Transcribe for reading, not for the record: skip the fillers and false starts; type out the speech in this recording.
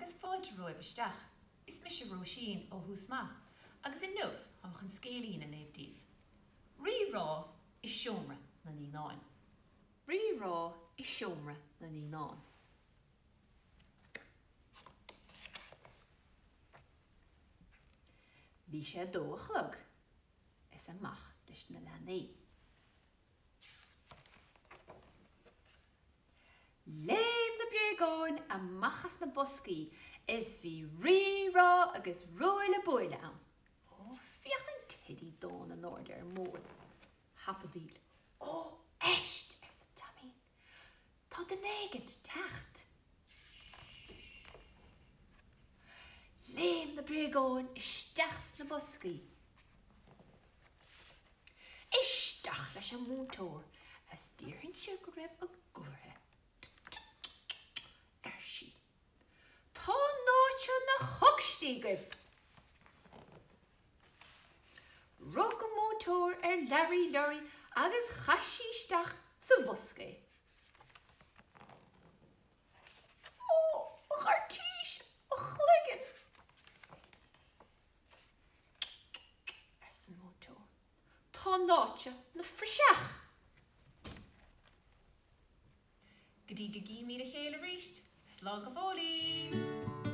agus fáilte romhaibh isteach. Is mise Róisín ó Thús Maith agus inniu táim chun scéilín a léamh daoibh. Rí Rá i Seomra na Naíonán. Rí Rá i Seomra na Naíonán. Bhí sé a dó a chlog is amach leis na leanaí. Léim na bréagáin amach as na boscaí is bhí rí rá agus ruaille buaille ann. Ó, féach an teidí donn in airde ar an mbord. Hapadaíl. Ó, éist! arsa Teaimín. Tá duine éigint ag teacht. Léim na bréagáin isteach sna boscaí. Isteach leis an múinteoir is déarfainnse go raibh a gcorraithe. Ar sí. Tá an áit seo 'na choicstí agaibh! Rug an múinteoir ar Learaí Leoraí agus chaith sí isteach sa bhosca é. Ó, mo chairtís, mo chloigeann! arsa an múinteoir. Tá an áit seo 'na phraiseach! Go dtí go gcímid a chéile arís, slán go fóillín!